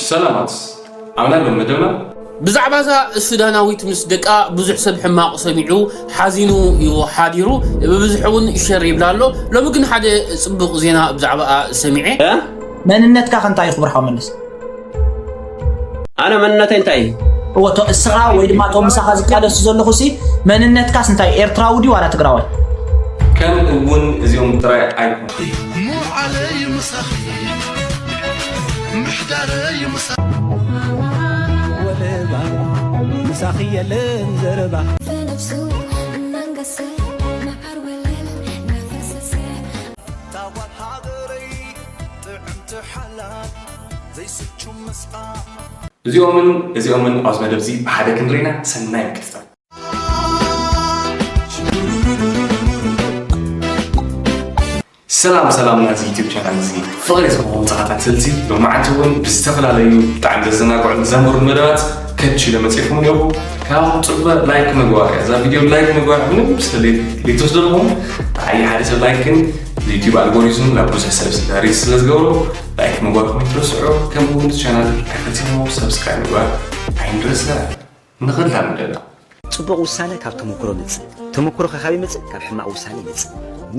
ሰላማት ኣምና ሎም መደብና ብዛዕባ እዛ ሱዳናዊት ምስ ደቃ ብዙሕ ሰብ ሕማቕ ሰሚዑ ሓዚኑ እዩ ሓዲሩ። ብብዝሒ እውን ሸር ይብላ ኣሎ። ሎሚ ግን ሓደ ጽቡቕ ዜና ብዛዕባኣ ሰሚዐ። መንነትካ ከ እንታይ እዩ ክብርሃው መለስ? ኣነ መንነተይ እንታይ እዩ? እወ እቶ እስኻ ወይ ድማ እቶም ምሳኻ ዝቃለሱ ዘለኹ ሲ መንነትካስ እንታይ እዩ? ኤርትራዊ ድዩ ዋላ ትግራዋይ? ከም እውን እዚኦም ጥራይ ኣይኮኑ። ሙዓለይ ምሳኺ ምሕዳረይ ምሳ ወለባ ምሳኺ የለን ዘረባ فنفسه منقسم مع الولد نفس ታዋት ሃገረይ ጥዕምቲ ሓላል ዘይስቹ ምስኣ እዚኦምን እዚኦምን ኣብዚ መደብ እዚ ብሓደ ክንሪና ሰናይ ምክትታል። ሰላም ሰላም ናዚ ዩቲብ ቻናል እዚ ፍቕሪ ዝኾኑ ተኸታተልቲ ሎማዓንቲ እውን ብዝተፈላለዩ ብጣዕሚ ዘዘናግዑን ዘምህሩን መደባት ከች ኢለ መፅእኩም ኣለኹ። ካብ ፅበ ላይክ ምግባር እያ። እዛ ቪድዮ ላይክ ምግባር ምንም ስለ ዘይትወስደልኩም፣ ኣይ ሓደ ሰብ ላይክ ግን ዩቲብ ኣልጎሪዝም ናብ ብዙሕ ሰብ ሪች ስለ ዝገብሮ ላይክ ምግባርኩም ኣይትረስዑ። ከምኡ እውን ቻናል ኣይፈቲሞ ሰብስክራይብ ምግባር ኣይንረስዕ። ንኽላመደና ጽቡቕ ውሳነ ካብ ተመክሮ ይመጽእ። ተመክሮ ከ ካበይ ይመጽእ? ካብ ሕማቕ ውሳነ ይመጽእ።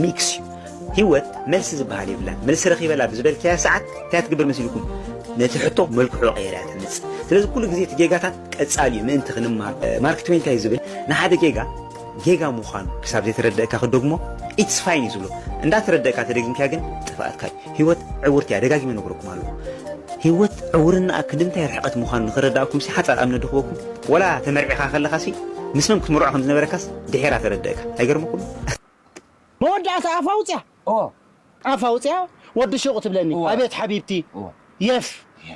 ሚክስ እዩ። ህይወት መልሲ ዝበሃል የብላን። መልሲ ረኺበላ ብዝበልካያ ሰዓት እንታይ ትግብር መሲልኩም? ነቲ ሕቶ መልክዑ ቀይራ እያ ትመጽእ። ስለዚ ኩሉ ግዜ እቲ ጌጋታት ቀጻሊ እዩ ምእንቲ ክንማር። ማርክ ትዌን እንታይ እዩ ዝብል? ንሓደ ጌጋ ጌጋ ምዃኑ ክሳብ ዘይተረደእካ ክደግሞ ኢትስ ፋይን እዩ ዝብሎ። እንዳተረደእካ ተደጊምካያ ግን ጥፍኣትካ እዩ። ህይወት ዕውርቲ እያ፣ ደጋጊመ ነግረኩም ኣለኹ። ህይወት ዕውርና ክንዲ ምንታይ ርሕቐት ምዃኑ ንኽረዳእኩም ሲ ሓጻር ኣብነት ድኽበኩም። ወላ ተመርዒኻ ከለኻ ሲ ምስ መን ክትምርዖ ከም ዝነበረካስ ድሒራ ተረደእካ። ኣይገርመኩምን? መወዳእታ ኣፍ ኣውፅያ እዎ ኣፍ ኣውፅያ ወዲ ሹቕ ትብለኒ እዎ። ኣቤት ሓቢብቲ እዎ የፍ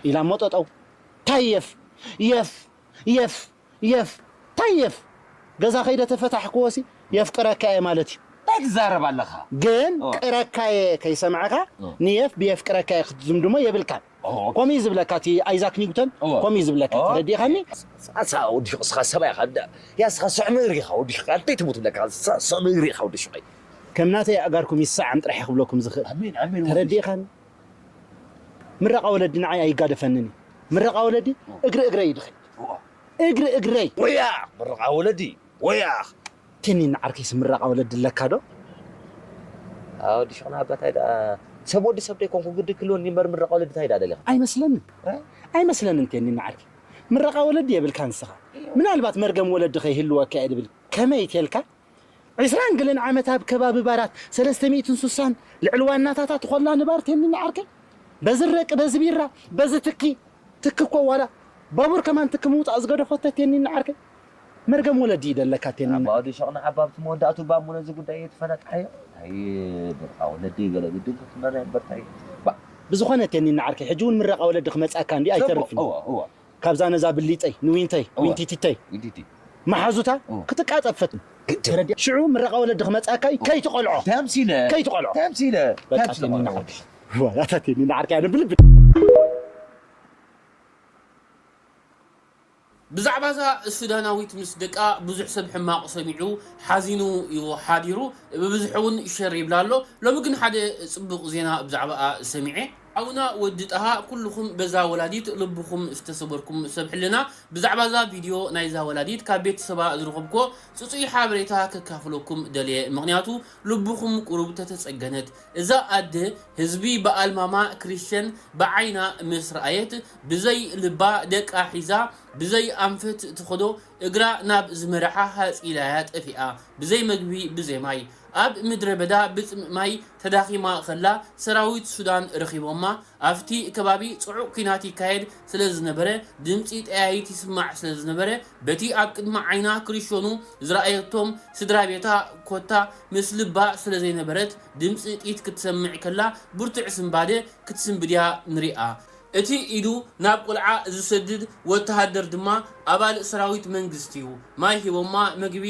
ኢላ እሞ ጠጠው ታይ የፍ የፍ የፍ የፍ ታይ የፍ ገዛ ከይደ ተፈታሕክዎ ሲ የፍቅረካ እየ ማለት እዩ እንታይ ትዛረብ ኣለኻ ግን እዎ። ቅረካ እየ ከይሰምዐካ እዎ። ንየፍ ብየፍቅረካ እየ ክትዝምድሞ የብልካን እዎ። ከምኡ እዩ ዝብለካ እቲ ኣይዛክ ኒውተን እዎ። ከምኡ እዩ ዝብለካ እዎ። ተረዲኻኒ ኣሳ ወዲ ሹቕ እስኻ ሰብኣይ ኢኻ እንዳ ያ እስኻ ስዕ መእሪ ኢኻ ወዲ ሹቕ እንታይ ትሙት ብለካ ስዕ መእሪ ኢኻ ወዲ ሹቐይ ከም ናተይ ኣእጋርኩም ይሰዓም ጥራሕ እየ ክብለኩም ዝኽእል ኣሜን ኣሜን ተረዲኻኒ ምረቓ ወለዲ ንዓይ ኣይጋደፈንን እዩ ምረቓ ወለዲ እግሪ እግረይ እዩ ድኸይድ እግሪ እግረይ ወያ ምረቓ ወለዲ ወያ ቴኒን ዓርከይስ ምረቓ ወለዲ ኣለካ ዶ ኣወዲ ሽቕና ኣባታይ ደኣ ሰብ ወዲ ሰብ ደይኮንኩ ግዲ ክልወኒ እምበር ምረቓ ወለዲ እንታይ ደኣ ደሊኻ ኣይመስለንን ኣይመስለንን ቴኒን ዓርከይ ምረቓ ወለዲ የብልካ ንስኻ ምናልባት መርገም ወለዲ ከይህልወካ እየ ድብል ከመይ ተልካ ዕስራን ገለን ዓመት ኣብ ከባቢ ባራት ሰለስተ ሚእትን ሱሳን ልዕሊ ዋናታታ ትኾላ ንባር ቴኒን ዓርከይ በዚ ረቂ በዚ ቢራ በዚ ትኪ ትኪ እኮ ዋላ ባቡር ከማን ትኪ ምውፃእ ዝገደፎ ተቴኒን ዓርከይ መርገም ወለዲ ይደለካ ቴኒን ኣባዲ ሸቕና ዓባብቲ መወዳእቱ ባሙ ነዚ ጉዳይ እየ ትፈለጥ ሓዮ ኣይ ብርቃ ወለዲ ገለ ግድን ክትመርያ እምበርታይ ብዝኾነ ቴኒን ዓርከይ ሕጂ እውን ምረቓ ወለዲ ክመፃካ እንዲ ኣይተርፍን እዎ እዎ ካብዛ ነዛ ብሊጠይ ንዊንተይ እዎ። ዊንቲቲተይ ይዲዲ መሓዙታ እዎ። ክትቃፀፈት ተረዲእ ሽዑ ምረቓ ወለዲ ክመፃካ እዩ ከይትቆልዖ ተምሲለ ከይትቆልዖ ተምሲለ በቃ ተምሲለ ቴኒን ቆልዖ። ዓርከይ ዋላ እታ ቴኒን ዓርከይ ኣነ ብልቢ ብዛዕባ እዛ ሱዳናዊት ምስ ደቃ ብዙሕ ሰብ ሕማቕ ሰሚዑ ሓዚኑ እዩ ሓዲሩ። ብብዝሒ እውን ሸር ይብላ ኣሎ። ሎሚ ግን ሓደ ጽቡቕ ዜና ብዛዕባኣ ሰሚዐ። ሓውና ወዲ ጣሃ ኩልኹም በዛ ወላዲት ልብኹም ዝተሰበርኩም ሰብ ሕልና ብዛዕባ እዛ ቪድዮ ናይዛ ወላዲት ካብ ቤተሰባ ዝረኸብኩዎ ጽጹይ ሓበሬታ ከካፍለኩም ደልየ። ምኽንያቱ ልብኹም ቁሩብ ተተጸገነት። እዛ ኣደ ህዝቢ ብኣልማማ ክሪስቸን ብዓይና ምስ ረኣየት ብዘይ ልባ ደቃ ሒዛ ብዘይ ኣንፈት ትኸዶ እግራ ናብ ዝመርሓ ሃጽ ኢላያ ጠፊኣ ብዘይ መግቢ ብዘይ ማይ ኣብ ምድረ በዳ ብጽምእ ማይ ተዳኺማ ከላ ሰራዊት ሱዳን ረኺቦማ ኣብቲ ከባቢ ጽዑቕ ኲናት ይካየድ ስለ ዝነበረ ድምጺ ጠያይት ይስማዕ ስለ ዝነበረ በቲ ኣብ ቅድሚ ዓይና ክሪሾኑ ዝረኣየቶም ስድራ ቤታ ኮታ ምስ ልባ ስለ ዘይነበረት ድምጺ ጥይት ክትሰምዕ ከላ ብርቱዕ ስንባደ ክትስንብድያ ንሪኣ። እቲ ኢዱ ናብ ቁልዓ ዝሰድድ ወተሃደር ድማ ኣባል ሰራዊት መንግስቲ እዩ። ማይ ሂቦማ፣ ምግቢ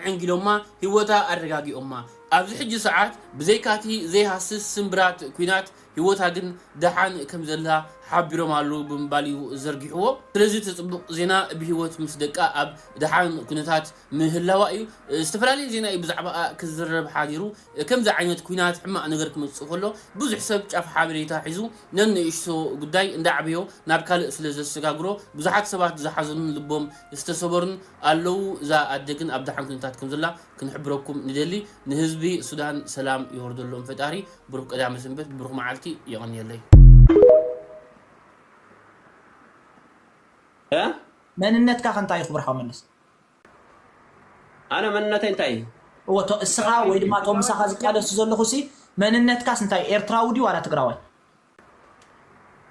ዕንጊሎማ፣ ህይወታ ኣረጋጊኦማ። ኣብዚ ሕጂ ሰዓት ብዘይካቲ ዘይሃስስ ስምብራት ኲናት ህይወታ ግን ደሓን ከም ዘላ ሓቢሮም ኣለዉ ብምባል እዩ ዘርጊሕዎ። ስለዚ እቲ ጽቡቕ ዜና ብህይወት ምስ ደቃ ኣብ ደሓን ኩነታት ምህላዋ እዩ። ዝተፈላለየ ዜና እዩ ብዛዕባኣ ክዝረብ ሓዲሩ። ከምዚ ዓይነት ኲናት ሕማቕ ነገር ክመጽእ ከሎ ብዙሕ ሰብ ጫፍ ሓበሬታ ሒዙ ነንእሽቶ ጉዳይ እንዳዕበዮ ናብ ካልእ ስለ ዘሰጋግሮ ብዙሓት ሰባት ዝሓዘኑን ልቦም ዝተሰበሩን ኣለዉ። እዛ ኣደ ግን ኣብ ደሓን ኩነታት ከም ዘላ ክንሕብረኩም ንደሊ። ንህዝቢ ሱዳን ሰላም ይወርደሎም ፈጣሪ። ብሩኽ ቀዳመ ሰንበት፣ ብሩኽ መዓልቲ። የቐንየለይ። እ? መንነትካ ከ እንታይ እዩ ክቡር ሓው መለስ? ኣነ መንነተይ እንታይ እዩ? እወ፣ እቶ እስኻ ወይ ድማ እቶም ምሳኻ ዝቃለሱ ዘለኹ ሲ መንነትካስ እንታይ እዩ? ኤርትራዊ ድዩ ዋላ ትግራዋይ?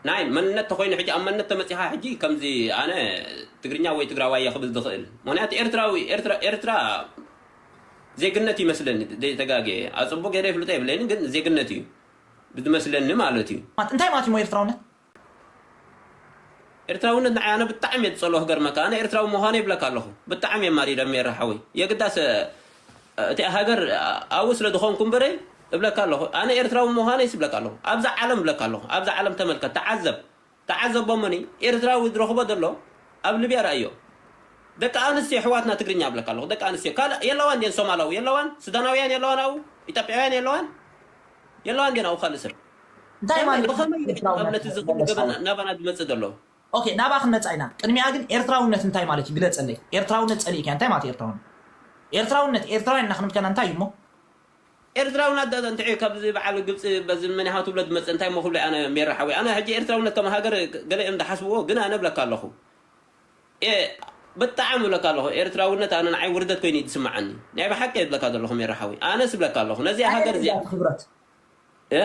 ናይ መንነት ተኾይኑ ሕጂ ኣብ መንነት ተመጺኻ ሕጂ ከምዚ ኣነ ትግርኛ ወይ ትግራዋይ እየ ክብል ዝኽእል። ምኽንያቱ ኤርትራዊ፣ ኤርትራ፣ ኤርትራ ዜግነት ይመስለኒ፣ ዘይተጋግየ። ኣብ ጽቡቕ ገይረ ይፍልጦ የብለይን፣ ግን ዜግነት እዩ ብዝመስለኒ ማለት እዩ። ማለት እንታይ ማለት እዩ እሞ ኤርትራውነት? ኤርትራውነት ንዓይ ኣነ ብጣዕሚ እየ ዝጸልኦ ክገርመካ። ኣነ ኤርትራዊ ምዃነ ይብለካ ኣለኹ። ብጣዕሚ እየ ማሪረ ሜራ ሓወይ። የግዳስ፣ እ፣ እቲኣ ሃገር፣ እ፣ ኣብኡ ስለ ዝኾንኩ እምበረይ እብለካ ኣለኹ። ኣነ ኤርትራዊ ምዃነይስ እብለካ ኣለኹ። ኣብዛ ዓለም እብለካ ኣለኹ። ኣብዛ ዓለም ተመልከት፣ ተዓዘብ። ተዓዘቦ እሞኒ፣ ኤርትራዊ ዝረኽቦ ዘሎ ኣብ ሊብያ ረኣዮ። ደቂ ኣንስትዮ ኣሕዋትና ትግርኛ እብለካ ኣለኹ። ደቂ ኣንስትዮ ካልእ የለዋን ድየን? ሶማላዊ የለዋን? ሱዳናውያን የለዋን? ኣብኡ ኢትዮጵያውያን የለዋን? የለዋን ድየን? ኣብኡ ካልእ ሰብ እንታይ ከመይ፣ ማለት እዩ? ብኸመይ እዩ ኤርትራውነት ኣብ ነቲ ዝኽሪ መለስ ገበን ኣወል? ናባና ዝመጽእ ዘሎ? ኦኬ፣ ናባ ክንመጻ ኢና። ቅድሚኣ ግን ኤርትራውነት እንታይ ማለት እዩ? ግለጸለይ። ኤርትራውነት ጸሊእካ እንታይ ማለት እዩ ኤርትራውነት? ኤርትራውነት፣ ኤርትራውያን እና ክንብል ከና እንታይ እዩ እሞ? ኤርትራውነት ዳዳ እንታይ እዩ? ካብዚ በዓል ግብጺ በዚ መን ኢኻ ትብሎ ዝመጽእ እንታይ እሞ ክብሎ ኣነ ሜራ ሓወይ። ኣነ ሕጂ ኤርትራውነት ከም ሃገር ገለ እዮም ዝሓስብዎ፣ ግን ኣነ እብለካ ኣለኹ። ኤ፣ ብጣዕሚ እብለካ ኣለኹ። ኤርትራውነት ኣነ ንዓይ ውርደት ኮይኑ እዩ ዝስምዓኒ። ናይ ብሓቂ እብለካ ዘለኹ ሜራ ሓወይ። ኣነስ እብለካ ኣለኹ። ነዚኣ ኣየናይ ሃገር እዚኣ እዩ ክብረት? እ?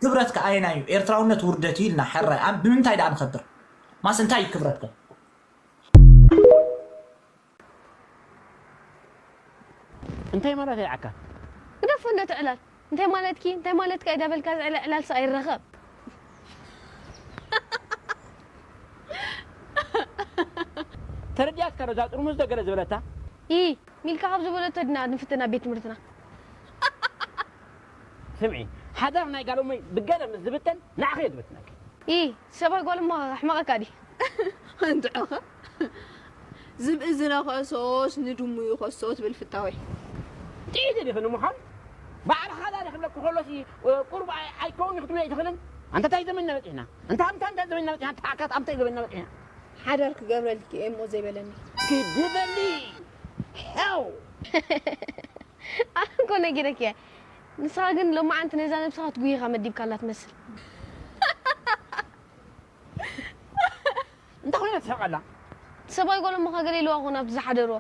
ክብረት ከ ኣየናይ እዩ? ኤርትራውነት ውርደት እዩ ኢልና ሕራይ። ኣብ ብምንታይ ደኣ ንኸብር? ማስ እንታይ እዩ ክብረት ከ? እንታይ ማለት እዩ ዓካ? ግደፎ ነቲ ዕላል። እንታይ ማለትኪ? እንታይ ማለትካ እዩ ዳበልካ ዝዕለ ዕላል ሰ ኣይረኸብ። ተረዲኣትካ ዶ እዛ ጥርሙዝ ዶ ገለ ዝበለታ? ኢ፣ ሚልካ ካብ ዝበለቶ ድና ንፍትና ቤት ትምህርትና። ስምዒ፣ ሓዳር ናይ ጋሎመይ ብገለ ምስ ዝብተን ንዓኺ እየ ዝብትነኪ። ኢ፣ ሰብኣይ ጓል እሞ ኣሕመቐካ ድዩ? እንድዕኸ ዝብኢ ዝነኸሶስ ንድሙ ይኸሶ ትብል ፍታወይ። ጥዒቲ ዲኺ ንምዃን? ባዕልኻ ዳሪ ክብለኪ ከሎሲ፣ ቁሩብ ኣይ-፣ ኣይከውን እዩ ክትብለይ ትኽእልን? ኣንታ እንታይ ዘመንና በጺሕና? ኣንታ፣ ኣንታ እንታይ ዘመንና በጺሕና? ኣንታ ኣካት ኣብ እንታይ ዘመንና በጺሕና? ሓዳር ክገብረልኪ እየ እሞ ዘይበለኒ። ግዲ በሊ! ሄው! ኣነ እኮ ነጊረኪ እየ። ንስኻ ግን ሎማዓንቲ ነዛ ነብስኻ ትጉይኻ መዲብካላ ትመስል። እንታይ ኮይና ትስሕቕ ኣላ? ሰብኣይ ጓል እሞኻ ገለ ኢልዋ ኾን ኣብቲ ዝሓደርዎ።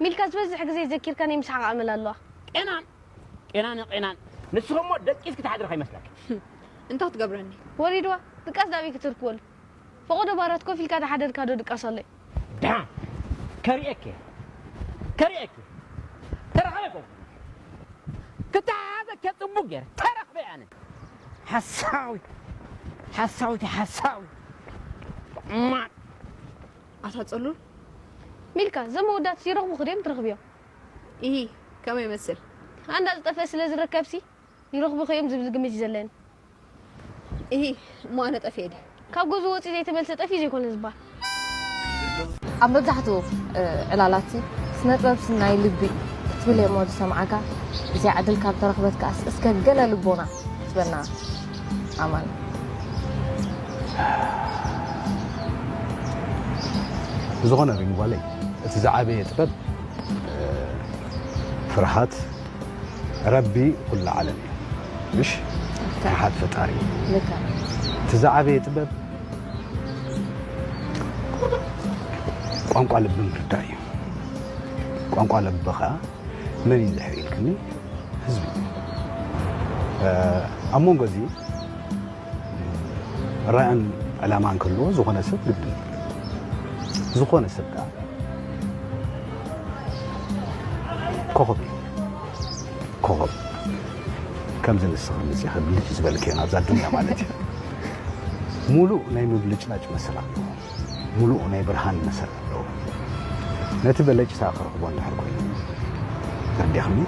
ሚልካ ዝበዝሕ ግዜ ዘኪርካኒ ምስሓቕ ኣመል ኣለዋ። ቄናን፣ ቄናን፣ ቄናን። ንስኺ እሞ ደቂስኪ ትሓድሪ ከይመስለኪ። እንታይ ክትገብረኒ? ወሪድዋ፣ ድቃስ ዳበይ ክትርክበሉ? ፈቐዶ ባራት ኮፍ ኢልካ ዝሓደርካ ዶ ድቃስ ኣሎ እዩ? ደሓን። ከርእየኪ እየ። ከርእየኪ። ተረኸበ እኮ። ክተሓሓዘኪ እየ ጽቡቕ ገይረ። ተረኽበ ኣነ። ሓሳዊት። ሓሳዊት፣ ሓሳዊት። ማ-፣ ኣታ ጽሉል። ሚልካ፣ እዞም መወዳእቲ ይረኽቡኺ ድዮም ትረኽብዮም? ኢሂ፣ ከመይ ይመስል? ኣንዳ ዝጠፍአ ስለ ዝርከብሲ፣ ይረኽቡኺ እዮም ዝብል ግምት እዩ ዘለኒ። ኢሂ፣ እሞ ኣነ ጠፊኤ ድየ? ካብ ገዝኡ ወጺኡ ዘይተመልሰ ጠፊኡ ዘይኮነ ዝበሃል። ኣብ መብዛሕትኡ፣ እ፣ ዕላላት ስነ ጥበብ ናይ ልቢ ክትብል እየ እሞ ዝሰምዓካ። ብዘይ ዕድል ካብ ተረኽበት ከኣስ እስከ ገለ ልቦና ክትበና ኣማን። ዝኾነ ሪንጓለይ፣ እቲ ዝዓበየ ጥበብ፣ እ፣ ፍርሃት፣ ረቢ ኩሉ ዓለም እዩ። ምሽ? ልክዕ። ፍርሃት ፈጣሪ እዩ። ልክዕ። እቲ ዝዓበየ ጥበብ ቋንቋ ልቢ ምርዳእ እዩ። ቋንቋ ልቢ ኸዓ መን እዩ ዝሕር ኢልክኒ? ህዝቢ እዩ። እ፣ ኣብ መንጎ እዚ ራእን ዕላማን ክህልዎ ዝኾነ ሰብ ግድን እዩ። ዝኾነ ሰብ ከኣ ኮኸብ እዩ። ኮኸብ ከምዚ ንስኺ መጺኺ ብልጭ ዝበልክዮ ናብዛ ዱንያ ማለት እዩ። ሙሉእ ናይ ምብልጭላጭ መሰል ኣለዎ። ሙሉእ ናይ ብርሃን መሰል ኣለዎ። ነቲ በለጭታ ክረኽቦ እንድሕር ኮይኑ፣ ተረዲእኽኒ?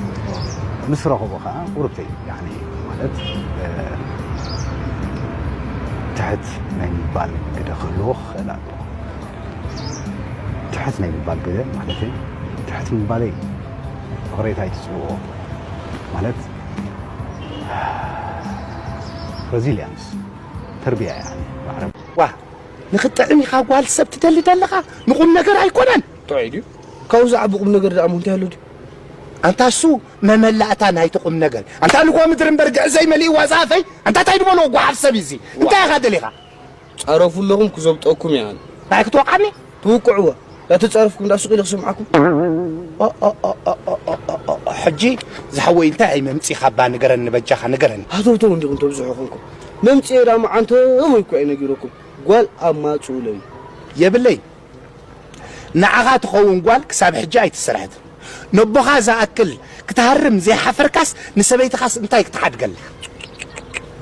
ምስ ረኸቦ ኸዓ ቁርብተይ፣ ያኒ፣ ማለት፣ እ፣ ትሕት ናይ ምባል ግደ ክህልዎ ክኽእል ኣለዎ። ትሕት ናይ ምባል ግደ ማለተይ፣ ትሕት ምባለይ ፍቕሬታ ኣይትጽልዎ። ማለት፣ ረዚልያንስ፣ ተርቢያ፣ ያኒ፣ ማዕረ። ዋ፣ ንኽጥዕም ኢኻ ጓል ሰብ ትደሊ ደለኻ፣ ንቑም ነገር ኣይኮነን። ጥዑይ ድዩ? ካብኡ ዝዓቢ ቁም ነገር ደኣ ሞ እንታይ ኣሎ ድዩ? ኣንታ እሱ መመላእታ ናይቲ ቁም ነገር። ኣንታ ንጎ ምድሪ እምበር ግዕዘይ መሊእዋ ዝኣፈይ። ኣንታ እንታይ ድበሎ ጓሓፍ ሰብ እዩ እዚ? እንታይ ኢኻ ደሊኻ? ጻረፉ ኣለኹም ክዘብጠኩም እየ ኣነ። እንታይ ክትወቕዓኒ? ትውቅዕዎ። ዳተጻረፍኩም ዳ ሱቕ ኢለ ክሰምዓኩም። ኦ፣ ኦ፣ ኦ፣ ሕጂ ዝሓወይ እንታይ ኣይመምጺኻባ ንገረኒ በጃኻ ንገረኒ። ሃተውተው እንዲኹም ተብዝሑ ኾንኩም። መምጽኤ ዳ መዓንተ ወይ እኮ ኣይነጊረኩም። ጓል ኣማጽኡለይ። የብለይ። ንዓኻ ትኸውን ጓል ክሳብ ሕጂ ኣይተሰርሐትን። ነቦኻ ዝኣክል ክትሃርም ዘይሓፈርካስ ንሰበይትኻስ እንታይ ክትሓድገላ?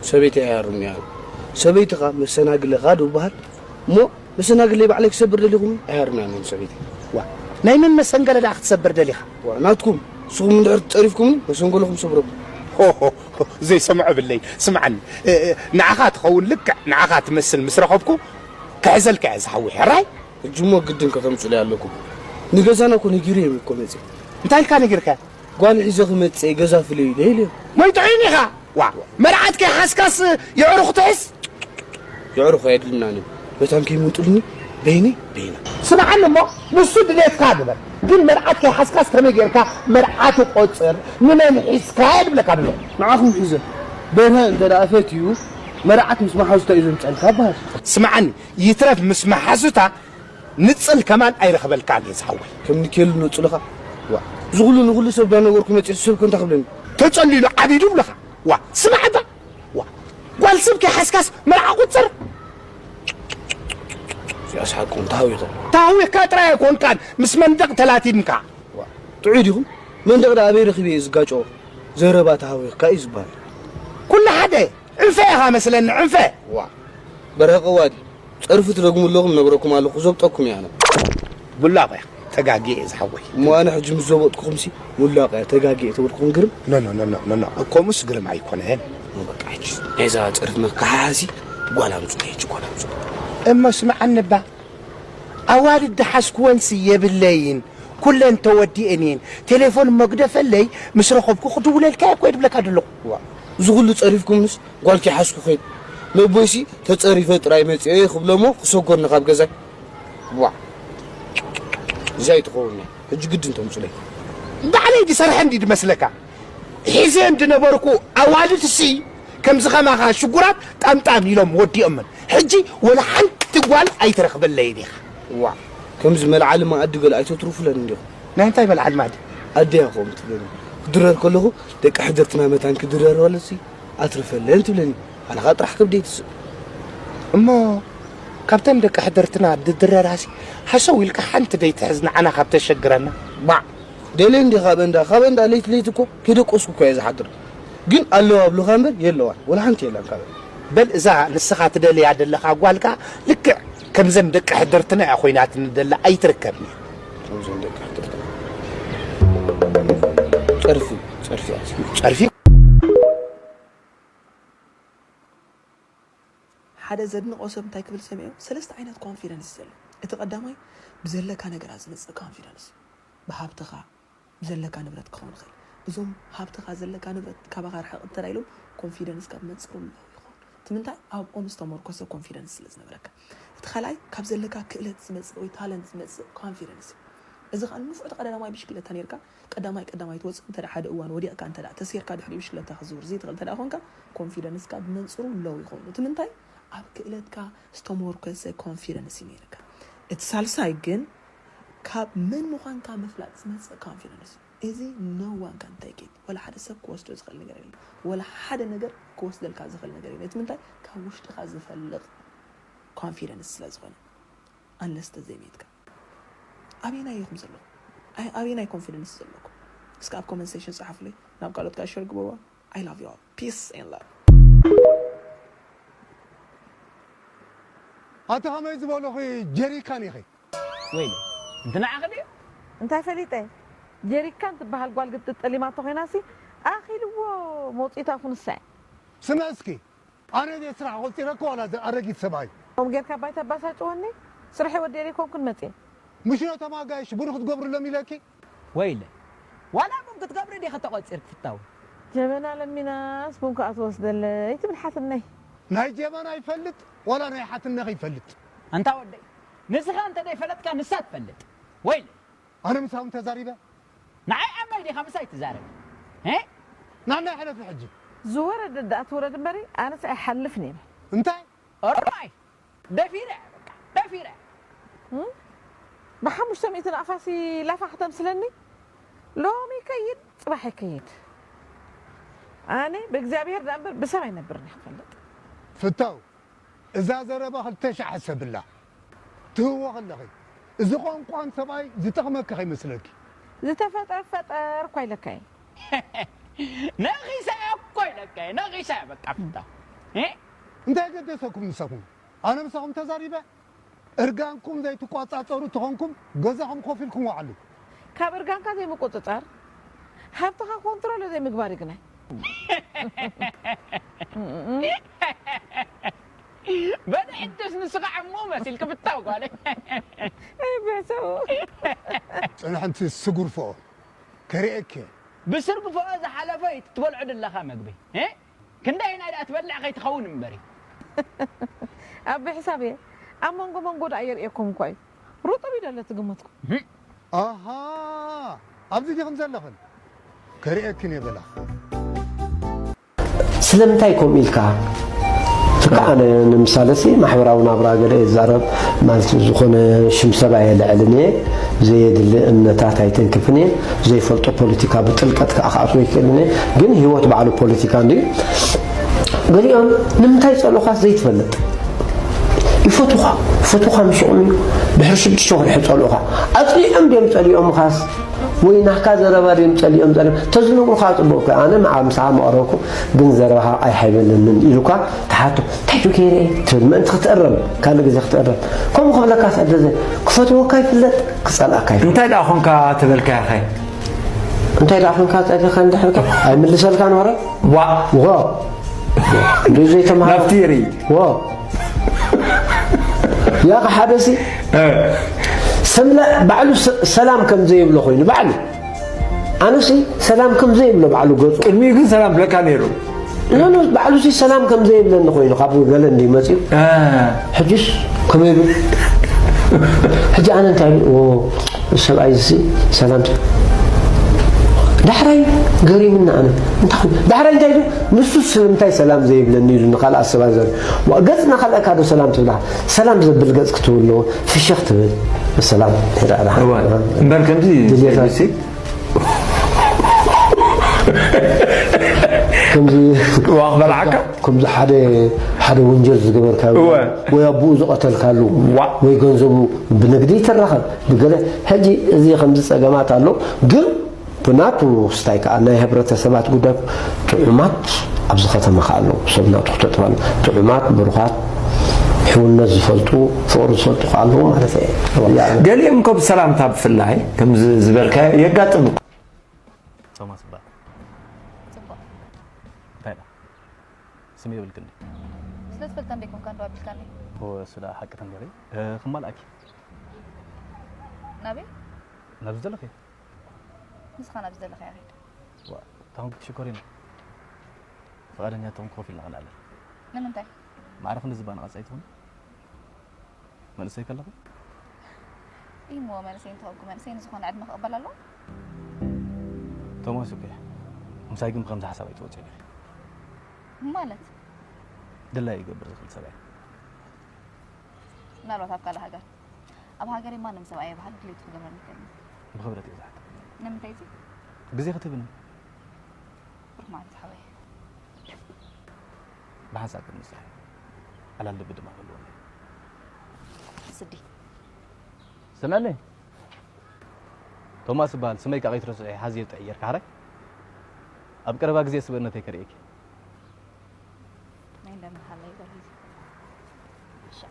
ሰበይቲ ኣይሃርም እያ። ሰበይትኻ መሰናግለኻ ዶ ይበሃል? እሞ መሰናግለይ ባዕለይ ክሰብር ደሊኹም ኣይሃርም እያ ሰበይቲ። ዋ፣ ናይ መን መሰንገለ ደኣ ክትሰብር ደሊኻ? ዋ፣ ናትኩም። ንስኹም እንድሕር ተጸሪፍኩምኒ መሰንገለኹም ሰብረኩም። ሆ፣ ሆ፣ ሆ፣ ዘይሰምዖ ብለይ። ስምዓኒ፣ እ፣ እ፣ ንዓኻ ትኸውን ልክዕ ንዓኻ ትመስል ምስ ረኸብኩ ክሕዘልካ እየ ዝሓዊ። ሕራይ? ሕጂ እሞ ግድን ከተምጹለይ ኣለኩም። ንገዛና እኮ ነጊረዮም እኮ መጽየ። እንታይ ኢልካ ነጊርካ? ጓል ሒዘ ክመጽእ ገዛ ፍለዩለይ ኢለዮም። ሞይ ጥዑይን ኢኻ። ዋ፣ መርዓት ከይሓዝካስ የዕሩኽ ትሕዝ? የዕሩኽ ኣየድልናን እዩ። መታን ከይምንጥሉኒ በይነይ በይና። ስምዓኒ እሞ፣ ንሱ ድሌትካ ግበር። ግን መርዓት ከይሓዝካስ ከመይ ጌርካ መርዓ ትቆጽር? ንመን ሒዝካ እየ ድብለካ ዘለኹ። ንዓኹም ሒዘ። በርሀ እንተ ደኣ ፈትዩ፣ መርዓት ምስ መሓዙታ እዩ ዘምጸልካ በሃል። ስምዓኒ፣ ይትረፍ ምስ መሓዙታ ንጽል ከማን ኣይረኽበልካን እየ ዝሓወይ። ከም ንኬሉ ነጽልኻ። ዋ፣ እዚ ኹሉ ንኹሉ ሰብ ዳነገርኩ መጺኤ ሰብ ከ እንታይ ክብለኒ? ተጸሊሉ ዓቢዱ ይብለኻ። ዋ፣ ስማዕ እባ። ዋ፣ ጓል ሰብ ከይሓዝካስ መርዓ ቁጽር። እዚኣስ ሓቁ ተሃዊኸ። ተሃዊኽካ ጥራይ ኣይኮንካን፣ ምስ መንደቕ ተላቲምካ። ዋ፣ ጥዑይ ዲኹም? መንደቕ ደኣ ኣበይ ረኺበ እየ ዝጋጨዎ? ዘረባ ተሃዊኽካ እዩ ዝበሃል። ኩሉ ሓደ። ዕንፈ ኢኻ መስለኒ፣ ዕንፈ። ዋ፣ በርሀ ቀዋዲ፣ ጸርፊ ትደግሙ ኣለኹም፣ ነግረኩም ኣለኹ፣ ዘብጠኩም እየ ኣነ። ሙላቕ እያ፣ ተጋግየ እየ ዝሓወይ። እሞ ኣነ ሕጂ ምስ ዘበጥኩኹምሲ፣ ሙላቕ እያ፣ ተጋግየ ተበልኩኹም ግርም? ኖ፣ ኖ፣ ኖ፣ ኖ፣ ኖ፣ ኖ፣ ከምኡስ ግርም ኣይኮነን። እሞ በቃ ሕጂ ናይዛ ጸርፊ መከሓሓሲ ጓል ኣምጹ፣ ሕጂ ጓል ኣምጹ። እሞ ስምዓኒ እባ፣ ኣዋልድ ድሓዝክወንሲ የብለይን፣ ኩለን ተወዲኤን እየን። ቴሌፎን መግደፈለይ፣ ምስ ረኸብኩ ክድውለልካ እየ እኮ ድብለካ ዘለኹ። ዋ፣ እዚ ኩሉ ጸሪፍኩምንስ ጓል ከይሓዝኩ ከይድ። ነቦይሲ ተጸሪፈ ጥራይ መጺኤ ክብሎ እሞ ክሰጎኒ ካብ ገዛይ። ዋ፣ እዚኣ ኣይትኸውን እያ። ሕጂ ግድን ተምጹለይ። ባዕለይ ድሰርሐ እንዲ ድመስለካ? ሒዘ እንድነበርኩ ኣዋልድሲ ከምዚ ከማኻ ሽጉራት ጣምጣም ኢሎም ወዲኦምን። ሕጂ ወላ ሓንቲ ጓል ኣይትረኽበለይን ኢኻ። ዋ፣ ከምዚ መልዓሊ መኣዲ ገለ ኣይተትርፉለን እንዲኹም። ናይ እንታይ መልዓሊ መኣዲ? ኣደይ እያ ከምኡ ትብለኒ። ክድረር ከለኹ ደቂ ሕድርትና መታን ክድረር በለሲ ኣትርፈለን ትብለኒ። ኣነ ኸኣ ጥራሕ ከብደይ ትስእ። እሞ ካብተን ደቂ ሕድርትና ድድረራሲ ሃሰው ኢልካ ሓንቲ ደይትሕዝ ንዓና ካብ ተሸግረና። ባዕ፣ ደልየ እንዲ ካብ እንዳ፣ ካብ እንዳ ለይቲ ለይቲ እኮ ከይደቀስኩ እኮ እየ ዝሓድር። ግን ኣለዋ ኣብሉኻ እምበር የለዋን፣ ወላ ሓንቲ የላን ካብ። በል እዛ ንስኻ ትደልያ ደለኻ ጓል ከኣ ልክዕ ከምዘን ደቂ ሕድርትና እያ ኮይናትኒ ደላ ኣይትርከብን እያ። ከምዘን ደቂ ሕድርትና። ጸርፊ፣ ጸርፊ እያ። ጸርፊ? ሓደ ዘድንቖ ሰብ እንታይ ክብል ሰሚዐ? ሰለስተ ዓይነት ኮንፊደንስ እዩ ዘሎ። እቲ ቀዳማይ ብዘለካ ነገራት ዝመጽእ ኮንፊደንስ እዩ። ብሃብትኻ፣ ብዘለካ ንብረት ክኸውን ይኽእል። እዞም ሃብትኻ፣ ዘለካ ንብረት ካባኻ ርሕቕ እንተ ኢሎም ኮንፊደንስካ ብመንጽሩ ሎው ይኸውን። እቲ ምንታይ? ኣብኦም ዝተመርኮሰ ኮንፊደንስ ስለ ዝነበረካ። እቲ ካልኣይ ካብ ዘለካ ክእለት ዝመጽእ ወይ ታለንት ዝመጽእ ኮንፊደንስ እዩ። እዚ ከኣ ንፉዕ ተቐዳዳማይ ብሽክለታ ኔርካ ቀዳማይ ቀዳማይ ትወጽእ እንተ ሓደ እዋን ወዲቕካ እንተ ተሴርካ ድሕሪኡ ብሽክለታ ክዝውር ዘይትኽእል እንተ ደኣ ኮንካ ኮንፊደንስካ ብመንጽሩ ሎው ይኸውን። እቲ ምንታይ? ኣብ ክእለትካ ዝተመርኮሰ ኮንፊደንስ እዩ ነይርካ። እቲ ሳልሳይ ግን ካብ መን ምዃንካ ምፍላጥ ዝመጽእ ኮንፊደንስ እዩ። እዚ no one can take it። ወላ ሓደ ሰብ ክወስዶ ዝኽእል ነገር የለን። ወላ ሓደ ነገር ክወስደልካ ዝኽእል ነገር የለን። እቲ ምንታይ? ካብ ውሽጥኻ ዝፈልቕ ኮንፊደንስ ስለ ዝኾነ። ኣንለስ ተዘይሜትካ። ኣበየናይ ኢኹም ዘለኹም? ኣይ-፣ ኣበየናይ ኮንፊደንስ ዘለኩም? እስከ ኣብ ኮመንት ሴክሽን ጸሓፉለይ። ናብ ካልኦት ከኣ ሸር ግበርዋ። I love you all. Peace and love. ኣታ ኸመይ ዝበልኺ ጀሪካን ኢኺ? ወይለ፣ እንተ ንዓኺ ድዩ? እንታይ ፈሊጠ? ጀሪካን ትበሃል ጓል ግጥጥ ጠሊማቶ ኮይናሲ ኣኺልዎ መውፅኢታ ኩንሳ እያ። ስምዕ እስኪ፣ ኣነ ድየ ስራሕ ቆፂረኪ ዋላ እዚ ኣረጊት ሰብኣይ? ከምኡ ጌርካ ባይ ተባሳጭወኒ? ስርሐይ ወዲኤ ዘይኮንኩን መፅየ። ምሽ ነቶም ኣጋይሽ ቡን ክትገብሩሎም ኢለኪ? ወይለ ዋላ ቡን ክትገብሪ ዲኺ ተቖፂርኪ ፍታው? ጀበና ለሚናስ ቡን ከኣ ትወስደለይ ትብል ሓትነይ። ናይ ጀበና ይፈልጥ ዋላ ናይ ሓትነኺ ይፈልጥ? ኣንታ ወደይ ንስኻ እንተ ዘይፈለጥካ ንሳ ትፈልጥ። ወይለ ኣነ ምሳኹም ተዛሪበ? ንዓይ ዓማይ ዲኻ ምሳይ ትዛረብ? ሄ? ናናይ ሕለፊ ሕጂ። ዝወረደት ደኣ ትውረድ እምበሪ ኣነስ ኣይሓልፍን እየ። እንታይ? ኦሮማይ! ደፊረ እየ በቃ ደፊረ እየ። ብሓሙሽተ ሚእቲ ንኣፋሲ ላፋ ክተምስለኒ? ሎሚ ይከይድ ጽባሕ ይከይድ። ኣነ ብእግዚኣብሄር ደኣ እምበር ብሰብ ኣይነብርን እየ ክፈልጥ። ፍታው እዛ ዘረባ ክልተ ሻሕ ሕሰብላ። ትህቦ ከለኺ፣ እዚ ቋንቋን ሰብኣይ ዝጠቕመኪ ከይመስለኪ። ዝተፈጥረ ፈጠር እኳ ኢለካ እየ። ነቒሰ እኮ ኢለካ እየ፣ ነቒሰ በቃ ፍታው። እ? እንታይ ገደሰኩም ንሳኹም? ኣነ ምሳኹም ተዛሪበ? እርጋንኩም ዘይትቋጻጸሩ ተኾንኩም ገዛኹም ኮፍ ኢልኩም ወዓሉ። ካብ እርጋንካ ዘይምቁጽጻር፣ ሃብትኻ ኮንትሮሎ ዘይምግባር እዩ ግናይ። በል ሕጅስ ንስኻ ዕሙ መሲልኪ ፍታው ጓለይ። ኣይ ቤተሰቡ። ጽንሕንቲ ስጉርፎ ከርእየኪ። ብስርግፎ ዝሓለፈ እዩ ትበልዖ ዘለኻ መግቢ። እ? ክንደየናይ ደኣ ትበልዕ ከይትኸውን እምበሪ። ኣቢ ሕሳብ እየ ኣብ መንጎ መንጎ ደኣ የርእየኩም እኳ እዩ። ሩጥብ እዩ ደሎ ትግምትኩም። ኣሃ ኣብዚ ዲኽን ዘለኽን ከርእየክን እየ በላ። ስለምንታይ ከምኡ ኢልካ? በቃ ኣነ ንምሳለሲ ማሕበራዊ ናብራ ገለ እየ ዝዛረብ ማለት ዝኾነ ሽም ሰብ ኣየልዕልን እየ ዘየድሊ እምነታት ኣይተንክፍን እየ ዘይፈልጦ ፖለቲካ ብጥልቀት ከዓ ክኣትዎ ይክእልን እየ ግን ህይወት ባዕሉ ፖለቲካ እንድዩ ገሊኦም ንምንታይ ጸልኡኻስ ዘይትፈልጥ ይፈትኻ ፈትኻ ምሽኦም እዩ ድሕሪ ሽዱሽተ ወርሒ ጸልኡኻ ኣጽሊኦም ድዮም ጸሊኦምኻስ ወይ ናካ ዘረባ ድዮም ጸሊኦም ጸሊኦም ተዝነግሩኻ ጽቡቅ እኮ ኣነ መዓ ምሳኻ መቐረብኩ ግን ዘረባኻ ኣይሓይበለንን ኢሉካ ትሓቶ እንታይ ዱ ገይረ እየ ትብል ምእንቲ ክትእረም ካልእ ግዜ ክትእረም ከምኡ ክብለካ ሰደዘ ክፈትወካ ይፍለጥ ክጸልኣካ ይፍለጥ እንታይ ደኣ ኾንካ ተበልካ ኢኻ እንታይ ደኣ ኾንካ ጸሊኻ እንድሕርካ ኣይምልሰልካን ወረ ዋ ዋ እንዶ ዘይተማሃረ ናብቲ ይርኢ ዋ ያኸ ሓደ ሲ ሰምለ ባዕሉ ሰላም ከም ዘይብሎ ኮይኑ ባዕሉ ኣነሲ ሰላም ከም ዘይብሎ ባዕሉ ገጹ ቅድሚኡ ግን ሰላም ብለካ ነይሩ ኖኖ ባዕሉ ሲ ሰላም ከም ዘይብለኒ ኮይኑ ካብ ገለ እንዲ መጽኡ ሕጅስ ከመይ ብል ሕጂ ኣነ እንታይ ብል ሰብኣይ እዚ ሰላም ዳሕራይ ገሪምና ኣነ እንታይ ዳሕራይ እንታይ ንሱ ስለምንታይ ሰላም ዘይብለኒ ኢሉ ንካልኣት ሰባት ዘር ገጽ ናካልኣካ ዶ ሰላም ትብላ ሰላም ዘብል ገጽ ክትህሉ ኣለዎ ፍሽኽ ትብል ሰላም እምበር ከምዚ ከምዚ ክበልዓካ ከምዚ ሓደ ሓደ ወንጀል ዝገበርካ ወይ ኣቦኡ ዝቐተልካሉ ወይ ገንዘቡ ብንግዲ ይትረኸብ ብገለ ሕጂ እዚ ከምዚ ፀገማት ኣሎ ግን ብናቱ ስታይ ከዓ ናይ ህብረተሰባት ጉዳይ ጥዑማት ኣብዚ ከተማ ከዓ ኣለዉ ሰብ ናቱ ክተጥባሉ ጥዑማት ብሩኻት ሕውነት ዝፈልጡ ፍቕሪ ዝፈልጡ ከዓ ኣለዉ ማለት እየ ገሊኦም ኮ ብሰላምታ ብፍላይ ከምዚ ዝበልካዮ የጋጥም ቶማስ ይበሃል። ጽቡቕ። እንታይ ደኣ? ስም የብልክን ድዩ? ስለ ትፈልጠ እንደ ኮንካ እንዶ ኣቢልካኒ። እወ፣ እሱ ደኣ ሓቂ ተንገሪ። ክማልኣኪ። ናበይ? ናብዚ ዘለኺ። ንስኻ ናብዚ ዘለኻ እያ ኸይድ። ዋ፣ ታንክ ሽኮሪና። ፍቓደኛ ተኾንኪ ኮፍ ኢልና ክንዕልል። ንምንታይ? ማዕረ ክንዲ ዝባ ንቐጻ ኣይትኾኒ? መንእሰይ ከለኹ? እሞ መንእሰይ እንተኾንኩ መንእሰይ ንዝኾነ ዕድመ ክቕበል ኣለዎ? ቶማስ እኮ እየ። ምሳይ ግን ብኸምዚ ሓሳብ ኣይትወፅእን ኢኺ። ማለት? ድላዩ ይገብር ዝኽእል ሰብ እየ። ምናልባት ኣብ ካልእ ሃገር። ኣብ ሃገረይ ማንም ሰብ ኣየብሃል ድሌቱ ክገብረኒ ይኽእል እዩ። ብኽብረት እየ ዝሓተካ። ንምንታይ እዚ? ግዜ ክትህብኒ። ብሩኽ መዓልቲ ሓወይ። ብሓንሳብ ክንምስራሕ እዩ። ዕላል ልቢ ድማ ክህልወና እዩ። ስዲ። ስምዕኒ። ቶማስ እበሃል። ስመይ ከዓ ከይትረስዖ እየ ሓዝየ ዝጥዕየርካ ሓራይ። ኣብ ቀረባ ግዜ ስብእነተይ ከርእየኪ። ናይ እንደምን ሓላይ በል። እሺ።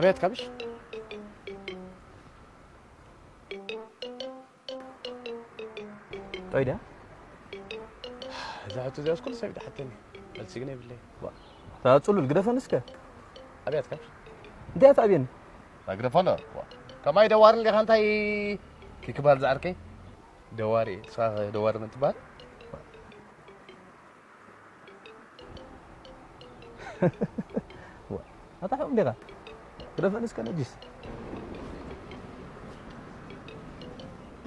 ኣበይ ኣትካ ምሽ? ጠይ ድያ? እዛ ሕቶ እዚኣስ ኩሉ ሰብ እዩ ዝሓተኒ። መልሲ ግን የብለይ። ዋ፣ እታ ጽሉል ግደፈኒ እስከ። ኣበይ ኣትካ ምሽ? እንታይ ኣትኣብየኒ? ኣግደፈሎ። ዋ፣ ከማይ ደዋሪ እንዲኻ እንታይ ክክባል ዝዓርከይ? ደዋሪ፣ ንስኻ ደዋሪ ምን ትበሃል? ዋ፣ ኣታ ሕም ዲኻ? ግደፈኒ እስከ ነጂስ።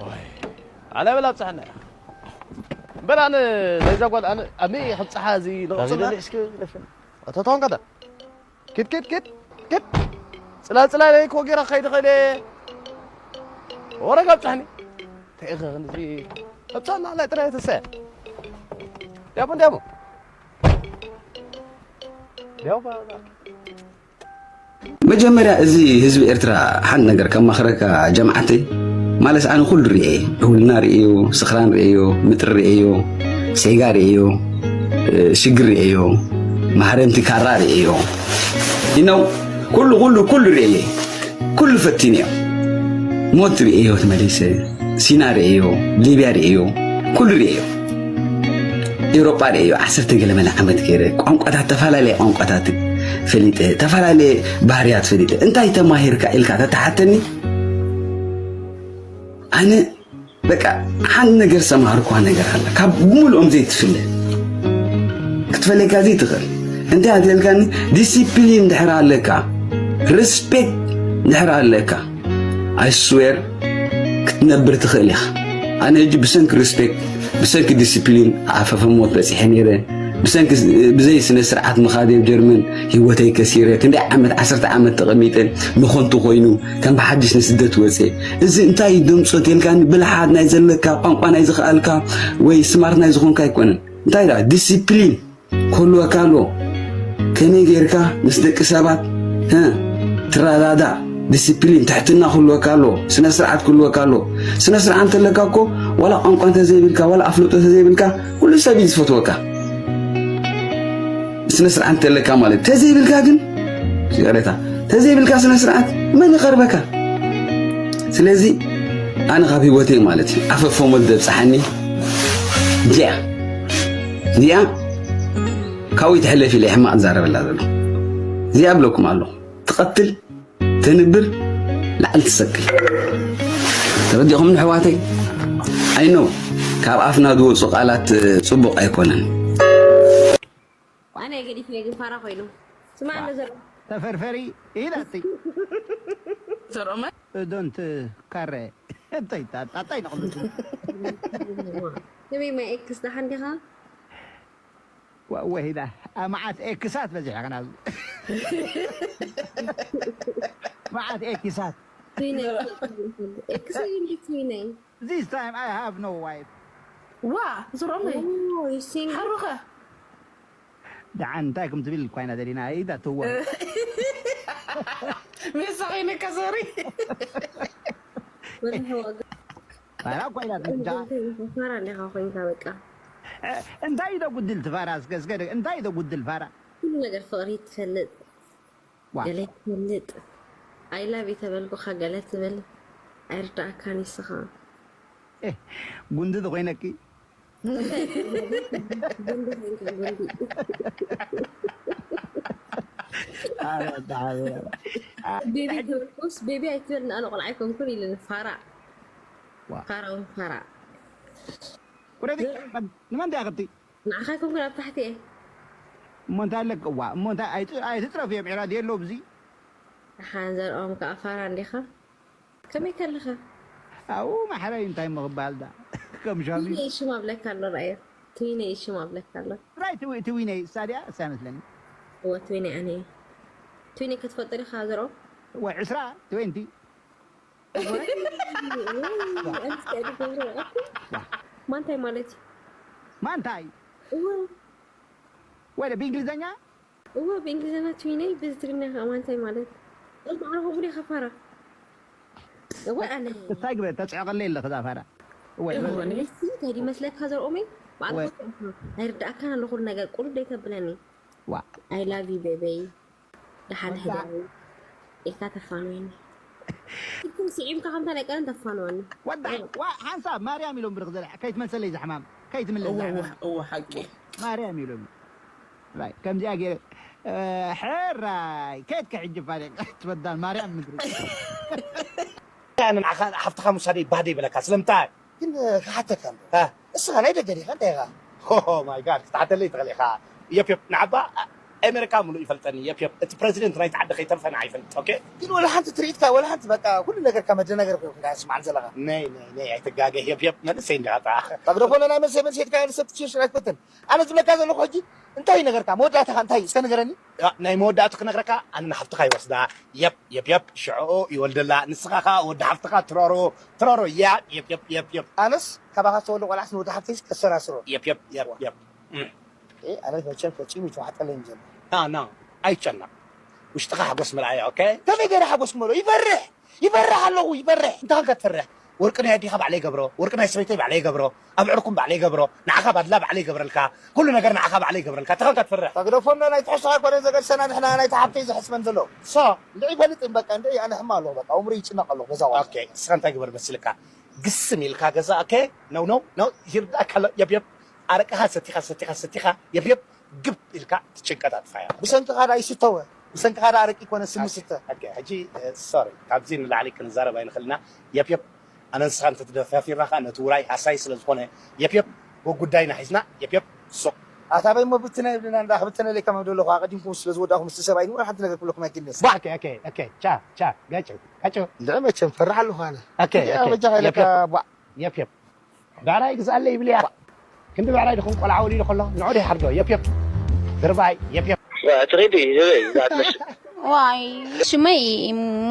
ዋይ፣ ኣነ በላ ኣብጽሓና እያ። እምበር ኣነ ናይዛ ጓል ኣነ፣ ኣነ ክብጽሓ እዚ ንቕጽላ። ኣግደፈኒ እስከ ግደፈኒ። ኣታ ተዋን ቀዳ። ኪድ፣ ኪድ፣ ኪድ፣ ኪድ። ጽላል፣ ጽላል፣ እኮ ጌራ ከይድ ኸይደ። ወረ ጋብጻሕኒ። እንታይ ኢኸ ክንዚ? ኣብጻና፣ ናይ ጥራይ ተሰ። ዲያቦ፣ ዲያቦ። ዲያቦ፣ ባ-፣ ባ-። መጀመርያ እዚ ህዝቢ ኤርትራ ሓንቲ ነገር ከማኽረካ ጀምዓተይ፣ ማለት ኣነ ኩሉ ርእየ፣ ዕውልና ርእዮ፣ ስኽራን ርእዮ፣ ምጥሪ ርእዮ፣ ሴጋ ርእዮ፣ እ፣ ሽግር ርእዮ፣ ማሕረምቲ ካራ ርእዮ። You know፣ ኩሉ፣ ኩሉ፣ ኩሉ ርእየ። ኩሉ ፈቲነዮ። ሞት ርእዮ ተመሊሰ። ሲና ርእዮ፣ ሊብያ ርእዮ፣ ኩሉ ርእዮ። ኤውሮጳ ርእዮ፣ ዓሰርተ ገለ መለ ዓመት ገይረ። ቋንቋታት፣ ተፈላለየ ቋንቋታት ፈሊጠ፣ ተፈላለየ ባህርያት ፈሊጠ። እንታይ ተማሂርካ ኢልካ ተተሓተኒ፣ ኣነ በቃ፣ ሓንቲ ነገር ዝተማሃርኳ ነገር ኣላ፣ ካብ ብምልኦም ዘይትፍለ ክትፈለካ ዘይትኽእል። እንታይ ኣትልካኒ? ዲሲፕሊን ድሕር ኣለካ፣ ሪስፔክት ድሕር ኣለካ፣ I swear ክትነብር ትኽእል ኢኻ። ኣነ ሕጂ ብሰንኪ ሪስፔክት፣ ብሰንኪ ዲሲፕሊን ኣፈፈ ሞት በጺሐ ነይረ። ብሰንኪ ብዘይ ስነ ስርዓት ምኻድ ኣብ ጀርመን ህይወተይ ከሲረ። ክንደይ ዓመት፣ ዓሰርተ ዓመት ተቐሚጠ፣ ንኾንቱ ኮይኑ ከም ብሓድሽ ንስደት ወፀ። እዚ እንታይ እዩ ደምፆ ተልካኒ? ብልሓት ናይ ዘለካ፣ ቋንቋ ናይ ዝኽኣልካ ወይ ስማርት ናይ ዝኾንካ ኣይኮነን። እንታይ ደኣ ዲሲፕሊን ክህልወካ ኣለዎ። ከመይ ጌርካ ምስ ደቂ ሰባት፣ እ፣ ትረዳዳእ፣ ዲሲፕሊን፣ ትሕትና ክህልወካ ኣለዎ። ስነ ስርዓት ክህልወካ ኣለዎ። ስነ ስርዓት እንተለካ እኮ ዋላ ቋንቋ እንተዘይብልካ፣ ዋላ ኣፍልጦ እንተዘይብልካ፣ ኩሉ ሰብ እዩ ዝፈትወካ። ስነ ስርዓት እንተለካ ማለት። ተዘይብልካ ግን፣ ይቕሬታ፣ ተዘይብልካ ስነ ስርዓት መን ይቐርበካ? ስለዚ ኣነ ካብ ህይወተይ ማለት እዩ፣ ኣፈፎ ሞት ዘብጽሓኒ እዚኣ፣ እዚኣ ካብኡ ይትሕለፍ ኢለ ሕማቕ ዝዛረበላ ዘሎ። እዚኣ እብለኩም ኣለኹ፣ ትቐትል፣ ተንብር፣ ላዕሊ ትሰቅል። ተረዲእኹም ንሕዋተይ? I know፣ ካብ ኣፍና ዝወጹ ቃላት ጽቡቕ ኣይኮነን። ኣነ ገዲፍዮ ግን ፋራ ኮይኑ። ስማ ኣሎ ዘርኦ። ተፈርፈሪ ኢላትይ። ዘርኦመ? ዶንት ካረ። እንታይ ታ-፣ ታ-፣ እንታይ ነቕምጥ? ስሚ ማይ ኤክስ ደሓን ዲኻ? ዋ-፣ ወሂዳ። ኣ፣ መዓት ኤክሳት በዚሕና ኣብዚ። መዓት ኤክሳት። ትዊነይ። ኤክስ እዩ እንዲ ትዊነይ። This time I have no wife። ዋ፣ ዝሮመይ። ኦ፣ you single? ሓሩኸ? ደሓን እንታይ ከም ትብል እኳ ኢና ደሊና፣ ኣይዳ ትዋ። ሜሳ ኮይነካ፣ ሶሪ። ወላ ሕዋ ግ-፣ ፋራ እኳ ኢና ደሊና። ፋራ እንዲኻ ኮይንካ በቃ። እ፣ እንታይ ዶ ጉድል ትፋራ? እስከ፣ እስከ፣ እንታይ ዶ ጉድል ፋራ? ኩሉ ነገር ፍቕሪ ትፈልጥ። ዋ። ገለ ትፈልጥ። I love you ተበልኩኻ ገለ ትብል። ኣይርዳእካን ንስኻ። ኤ፣ ጉንዲ ዝኾይነኪ? ጉንዲ ኮይንካ ጉንዲ። ኣረ፣ ኣረ። ቤቢ ተበልኩስ፣ ቤቢ ኣይትበል፣ ንኣነ ቆልዓ ኣይኮንኩን ኢለ ፋራ። ዋ። ፋራ እውን ፋራ። ኩረቲ፣ ንመን ድያ ከብቲ? ንዓኻ ኣይኮንኩን ኣብ ታሕቲ እየ። እሞ እንታይ ኣለካ? እዋ፣ እሞ እንታይ ኣይት-፣ ኣይትጥረፍ እዮም ዕራድ የሎ ብዚ። ደሓን ዘርኦም ከኣ ፋራ እንዲኻ? ከመይ ከለኻ? ኣብኡ ማሕረይ እንታይ ምኽባል ዳ? ከም ሻሚ። ትዊነይ ሽም ኣብለካ ኣሎ፣ ራእዮ። ትዊነይ ሽም ኣብለካ ኣሎ። ጥራይ ትዊ-፣ ትዊነይ፣ እሳ ድያ? እሳ ይመስለኒ። እወ፣ ትዊነይ ኣነ እየ። ትዊነይ ክትፈልጦ ዲኻ ዘርኦም? እወ፣ ዕስራ፣ ትዌንቲ። እወ፣ እወ፣ ኣንስ ከዲ ገብረ፣ ኣኩ። ዋ። ማንታይ ማለት እዩ? ማንታይ? እወ። ወደ ብእንግሊዘኛ? እወ፣ ብእንግሊዝኛ ትዊነይ፣ ብትግርኛ ከኣ ማንታይ ማለት? እሞ ኣነ ከምኡ ዲኻ ፋራ? እወ፣ ኣነ። እንታይ ግበር፣ ተጽዕቐለይ ኣለኺ እዛ ፋራ። እወ፣ እወ፣ እወ። ንሱ እንታይ ድዩ መስለካ ዘርኦመይ? ባዕልኻ እወ። ትፈልጦ። ኣይርድኣካን ኣሎ ኩሉ ነገር፣ ቁሩብ ደይ ተብለኒ። ዋ። I love you, ቤበይ። ደሓን ወዳ። ሕደሪ። ኢልካ ተፋንወኒ። ኢልኩም ስዒምካ ከምታ ናይ ቀደም ተፋንወኒ። ወዳ ሓንሳብ ማርያም ኢሎም ብርኽ ዘለ ከይትመልሰለይ ዝሕማም ከይትምለስ እወ፣ ዝሕማም። እወ፣ እወ፣ ሓቂ። ማርያም ኢሎም። ራይ፣ ከምዚኣ ገይረ፣ እ፣ ሕራይ፣ ከየትካ ሕጂ ፋደቅ ትበዳል ማርያም ምድሪ። ኣነ ንዓኻ ሓፍትኻ ምሳደይ ባህ ደይበለካ፣ ስለምንታይ? ግን፣ እ፣ ክሓተካ ኣሎ። እ። እስኻ ናይ ደገ ዲኻ፣ እንታይ ኢኻ? ኦ ማይ ጋድ፣ ክትሓተለይ ትኽእል ኢኻ። የፕ፣ የፕ፣ ንዓባ ኣሜሪካ ምሉእ ይፈልጠኒ። የፕ፣ የፕ፣ እቲ ፕረዚደንት ናይቲ ዓዲ ከይተርፈ ንዓ ይፈልጥ። ኦኬ? ግን ወላ ሓንቲ ትርኢትካ፣ ወላ ሓንቲ በቃ ኩሉ ነገርካ መደናገሪ ኮይኑ ኢኻ ስማዕ ዘለኻ። ነይ፣ ነይ፣ ነይ፣ ኣይትጋገ። የፕ፣ የፕ፣ መንእሰይ እንዲኻ። ጠቕደፎ ናይ መንእሰይ መንእሰይ ኢልካ ንሰብ ትሽርሽር ኣይትፈትን። ኣነ ዝብለካ ዘለኹ ሕጂ እንታይ እዩ ነገርካ? መወዳእታኻ እንታይ እዩ? እስከ ንገረኒ። ያ፣ ናይ መወዳእቱ ክነግረካ፣ ኣነ ንሓፍትኻ ይወስዳ። የፕ፣ የፕ፣ የፕ፣ ሽዕኡ ይወልደላ። ንስኻ ኸኣ ወዲ ሓፍትኻ ትረሮ፣ ትረሮ። ያ፣ የፕ፣ የፕ፣ የፕ፣ የፕ። ኣነስ ካባኻ ዝተወልደ ቆልዓስ ንወዲ ሓፍተይስ ከሰራስሮ። የፕ፣ የፕ፣ የፕ፣ የፕ። እም። ኤ፣ ኣነ መቸም ፈጺሙ ይተዋሕጠለይ እዩ ዘሎ። ና፣ ና፣ ኣይጨነቕ። ውሽጥኻ ሓጎስ ምልኣዮ፣ ኦኬ? ከመይ ገይረ ሓጎስ ክመልኦ? ይፈርሕ! ይፈርሕ ኣለኹ፣ ይፈርሕ! እንታይ ኾንካ ትፈርሕ? ወርቂ ናይ ኣዴኻ ባዕለይ ይገብሮ፣ ወርቂ ናይ ሰበይተይ ባዕለይ ይገብሮ፣ ኣብ ዕርኩም ባዕለይ ይገብሮ፣ ንዓኻ ባድላ ባዕለይ ይገብረልካ፣ ኩሉ ነገር ንዓኻ ባዕለይ ይገብረልካ፣ እንታይ ኾንካ ትፈርሕ? ተግደፎና ናይ ትሕዝቶኻ ኮነ ዘገድሰና ንሕና ናይታ ሓብተይ ዝሕስበን ዘሎ። ሶ? እንድዒ ይፈልጥ እም በቃ፣ እንድዒ ኣነ ሕማ ኣለኹ በቃ፣ ኣእምሮይ ይጭነቕ ኣለኹ ገዛ ዋዕላ። ኦኬ፣ እስኻ እንታይ ግበር መሲልካ? ግስም ኢልካ ገዛ፣ ኦኬ? ነው፣ ነው፣ ነው፣ ይርዳእካ ኣሎ፣ የብ፣ የብ። ኣረቅኻ ሰቲኻ፣ ሰቲኻ፣ ሰቲኻ፣ የብ፣ የብ። ግብ ኢልካ እቲ ጭንቀት ኣጥፋያ። ብሰንክኻ ደኣ ይስተወ። ብሰንክኻ ደኣ ኣረቂ ኮነ ስሚ ስተ። ኦኬ፣ ሕጂ፣ እ፣ ሶሪ፣ ካብዚ ንላዕሊ ክንዛረብ ኣይንኽእልና። የፕ፣ የፕ፣ ኣነ ንስኻ እንተተደፋፊርና ኸኣ ነቲ ውራይ ሃሳይ ስለ ዝኾነ፣ የፕ፣ የፕ፣ ወጉዳይና ሒዝና፣ የፕ፣ የፕ፣ ሱቕ። ኣታ በይ እሞ ብትነ ይብልና እንዳ፣ ክብትነለይ ከማን ደለኹ፣ ኣቐዲምኩም ስለ ዝወዳእኹም ምስቲ ሰብኣይ ንዋን ሓንቲ ነገር ክብለኩም ኣይክእልን። ቧ፣ ኦኬ፣ ኦኬ፣ ኦኬ፣ ቻ፣ ቻ፣ ጋጭ፣ ጋጭ። እንድዒ መቸም ፈርሕ ኣለኹ ኣነ። ኦኬ፣ እንድዒ ኦኬ፣ ኣበጃኻ የፕ፣ ኢለካ የፕ፣ ቧዕ። የፕ፣ የፕ። ብዕራይ ግዝኣለይ ይብል እያ። ክንዲ ብዕራይ ድኹም ቆልዓ ወሊዱ ከሎ ንዑ ዶ ይሓርዶ? የፕ የፕ። ድርባይ፣ የፕ የፕ። ዋ፣ ትኺዲ፣ ህበይ፣ እዛ ትመስል። ዋይ፣ ሽመይ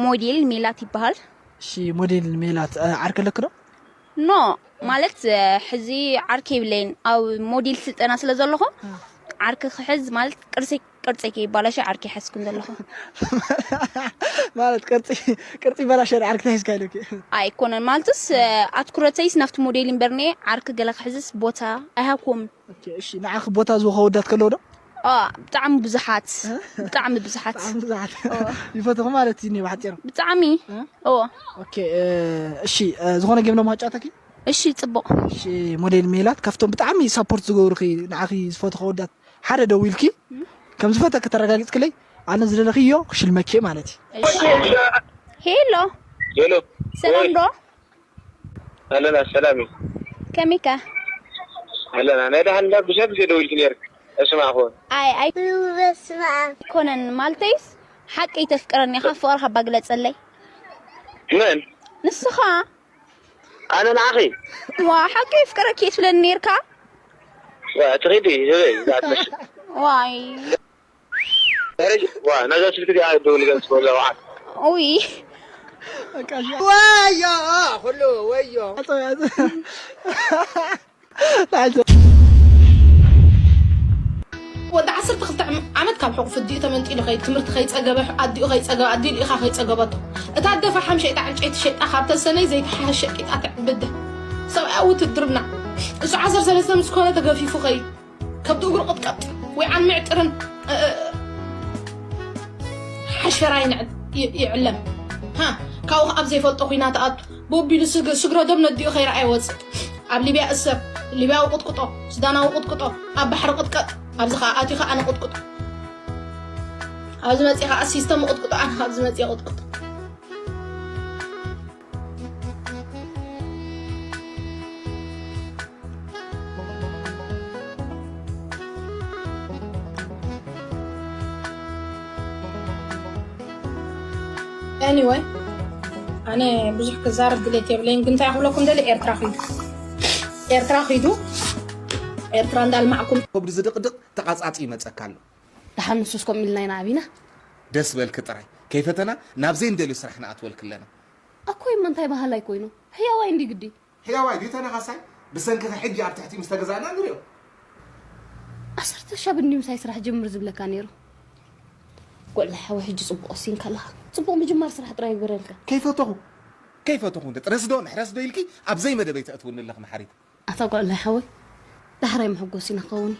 ሞዴል ሜላት ይበሃል። እሺ፣ ሞዴል ሜላት፣ እ፣ ዓርኪ ኣለኪ ዶ? ኖ፣ ማለት፣ እ፣ ሕዚ ዓርኪ የብለይን። ኣብ ሞዴል ስልጠና ስለ ዘለኹ፣ እ። ዓርኪ ክሕዝ ማለት ቅርሲ ቅርጸይ ከይባላሸ ዓርኪ ሓዝኩ ዘለኹ። ማለት ቅርጺ፣ ቅርጺ ይባላሸ ዓርኪ ተሒዝካ ኢሉኪ? ኣይኮነን፣ ማለትስ፣ እ፣ ኣትኩረተይስ ናብቲ ሞዴል እምበር፣ እኔ ዓርኪ ገለ ክሕዝስ ቦታ ኣይሃብኩዎምን። ኦኬ፣ እሺ፣ ንዓኺ ቦታ ዝህቡ ኣወዳት ከለዉ ዶ? ኦ፣ ብጣዕሚ ብዙሓት፣ እ? ብጣዕሚ ብዙሓት። ብጣዕሚ ብዙሓት። ኦ። ይፈትኹ ማለት እዩ፣ እኔ ብሓጺሩ። ብጣዕሚ። እ? ኦ። ኦኬ፣ እ፣ እሺ፣ እ፣ ዝኾነ ጌም ዶ ማጫወተኪ? እሺ፣ ጽቡቕ። እሺ፣ ሞዴል ሜላት፣ ካብቶም ብጣዕሚ ሳፖርት ዝገብሩኺ፣ ንዓኺ ዝፈትኹ ኣወዳት ሓደ ደዊልኪ፣ እም። ከም ዝፈተኪ ተረጋጊጽክለይ፣ ኣነ ዝደለኽዮ ክሽልመኪ ማለት እዩ። እሺ። ሄሎ። ሄሎ። ሰላም ወይ። ዶ? ኣለና፣ ሰላም እዩ። ከመይካ? ኣለና። ናይ ደሓን እንዳ ብዙሕ ግዜ ደዊልኪ ነይርክ። እስማዕኹ። ኣይ፣ ኣይ። በስመ ኣብ። ኣይኮነን፣ ማለተይስ፣ ሓቀይ ተፍቅረኒ ኢኻ፣ ፍቕርኻ እባ ግለጸለይ። መን? ንስኻ። ኣነ ንዓኺ? ዋ፣ ሓቂ ይፍቅረኪ እየ ትብለኒ ነይርካ? ዋ፣ ትኺዲ፣ ህበይ፣ እዛ ትመስል። ዋይ። ዋ፣ ነዛ ስልኪ እዚኣ ደው ንገጽ፣ ወላ ዋዓት። ኡይ። በቃ፣ እሺ። ወዮ፣ ኩሉ ወዮ። ኣቶ፣ ኣቶ። ወዲ ዓሰርተ ክልተ ዓመት ካብ ሕቑፉ ኣዲኡ ተመንጢሉ ከይድ፣ ትምህርቲ ከይጸገበ፣ ኣዲኡ ከይጸገበ፣ ኣዲኡ ልኢኻ ከይጸገበቶ። እታ ኣደ ፈሓም ሸይጣ፣ ዕንጨይቲ ሸይጣ፣ ካብ ተሰነይ ዘይተሓሸ ቂጣ ትዕብድ። ሰብኣያ ውትድርና። እሱ ዓሰርተ ሰለስተ ምስ ኮነ ተገፊፉ ከይድ። ከብዲ እግሩ ቅጥቀጥ። ወይ ዓን ምዕጥርን፣ እ፣ እ፣ ሓሸራ ይንዕድ፣ ይ-፣ ይዕለም። ሃ፣ ካብኡ ኣብ ዘይፈልጦ ኲናት ኣቱ። ቦቢሉ ስግ-፣ ስግረ ዶብ ነዲኡ ከይረኣየ ወጽእ። ኣብ ሊብያ እሰር፣ ሊብያዊ ቅጥቅጦ፣ ሱዳናዊ ቅጥቅጦ፣ ኣብ ባሕሪ ቅጥቀጥ፣ ኣብዚ ኸኣ ኣትዩ ኸኣ ንቕጥቅጦ። ኣብዚ መጺኡ ኸኣ ሲስተም ቅጥቅጦ፣ ኣነ ኣብዚ መጺኡ ቅጥቅጦ። Anyway፣ ኣነ ብዙሕ ክዛረብ ድሌት የብለይን፣ ግን እንታይ ክብለኩም ደሊ፣ ኤርትራ ኺዱ፣ ኤርትራ ኺዱ፣ ኤርትራ እንዳልማዕኩም። ከብዱ ዝድቕድቕ ተቓጻጺ ይመጸካ ኣሎ። ደሓን ንሱስ ከምኡ ኢልና ኢና ዓቢና። ደስ በልኪ ጥራይ። ከይፈተና ናብ ዘይንደልዮ ስራሕ ንኣትወልኪ ኣለና። ኣኮይ እሞ እንታይ በሃላይ ኮይኑ? ሕያዋይ እንዲ ግዲ። ሕያዋይ ድዩ ተነኻሳይ? ብሰንክኺ ሕጂ ኣብ ትሕቲ ምስ ተገዛእና ንሪኦ። ዓሰርተ ሻብ እንዲ ምሳይ ስራሕ ጀምር ዝብለካ ነይሩ። ጎዕላ ሓወይ ሕጂ ጽቡቕ ወሲንካ ኣለኻ። ጽቡቕ ምጅማር ስራሕ ጥራይ ይግበረልካ። ከይፈተኹ፣ ከይፈተኹ እንደ ጥረስዶ ምሕረስዶ ኢልኪ ኣብ ዘይመደበይ ተእትውኒ ኣለኺ መሓሪት። ኣታ ጎዕላ ሓወይ፣ ዳሕራይ መሐጎሲና ክኸውን እዩ።